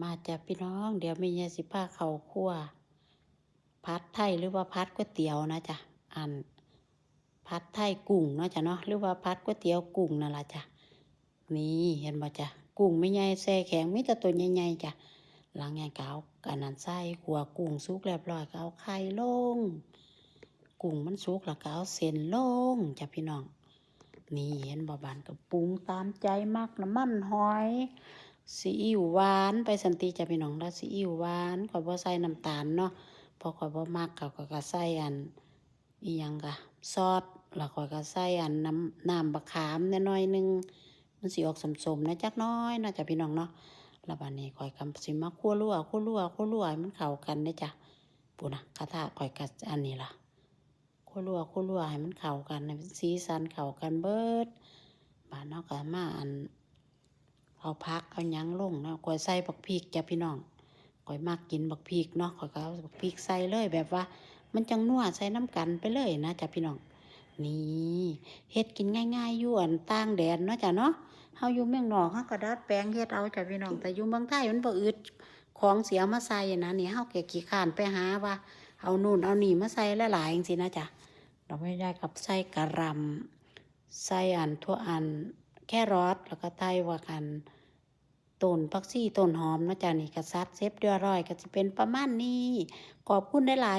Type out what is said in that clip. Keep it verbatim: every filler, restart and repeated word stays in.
มาจ้ะพี่น้อง เดี๋ยวแม่ยายสิพาเข้าครัว ผัดไทยหรือว่าผัดก๋วยเตี๋ยวนะจ๊ะ อัน ผัดไทยกุ้งเนาะจ๊ะเนาะ หรือว่าผัดก๋วยเตี๋ยวกุ้งนั่นล่ะจ๊ะ นี่เห็นบ่จ๊ะ กุ้งแม่ยายแช่แข็ง มีแต่ตัวใหญ่ๆจ้ะ หลังจากนั้นก็เอาอันนั้นใส่ คั่วกุ้งสุกเรียบร้อยก็เอาไข่ลง กุ้งมันสุกแล้วก็เอาเส้นลงจ้ะพี่น้อง นี่เห็นบ่ บาดนี้ก็ปรุงตามใจมัก น้ำมันหอย ซีอิ๊วหวานไปซั้นติจ้ะพี่น้อง แล้วซีอิ๊วหวาน ข้อยบ่ใส่น้ำตาลเนาะ เพราะข้อยบ่มัก ข้อยก็ใส่อัน อีหยังกะ ซอส แล้วข้อยก็ใส่อันน้ำ น้ำบักขามแหน่หน่อยหนึ่ง มันสิออกส้มๆนะจักหน่อยเนาะจ้ะพี่น้องเนาะ แล้วบาดนี้ข้อยก็สิมาคั่วลัว คั่วลัว คั่วลัวให้มันเข้ากันเด้อจ้ะ พู้นน่ะ กระทะข้อยก็อันนี้ล่ะ คั่วลัว คั่วลัวให้มันเข้ากัน ให้มันสีสันเข้ากันเบิด บาดนี้ก็มาอัน เอาผักเอาหยังลงเนาะ ข้อยใส่บักพริกจ้ะพี่น้อง ข้อยมักกินบักพริกเนาะ ข้อยก็เอาบักพริกใส่เลย แบบว่ามันจั่งนัว ใส่นำกันไปเลยนะจ้ะพี่น้อง นี่ เฮ็ดกินง่ายๆอยู่อันต่างแดนเนาะจ้ะเนาะ เฮาอยู่เมืองนอกเฮาก็ดัดแปลงเฮ็ดเอาจ้ะพี่น้อง แต่อยู่เมืองไทยมันบ่อึดของสิเอามาใส่นะ นี่เฮาก็ขี้คร้านไปหาว่า เอานู่นเอานี่มาใส่หลายๆจั่งซี้นะจ้ะ แล้วแม่ยายก็ใส่กะหล่ำ ใส่อัน ถั่วอัน แครอท แล้วก็ใส่บักอัน ต้นผักชี ต้นหอมเนาะจ้ะ นี่ก็สับเสร็จเรียบร้อย ก็สิเป็นประมาณนี้ ขอบคุณหลายๆ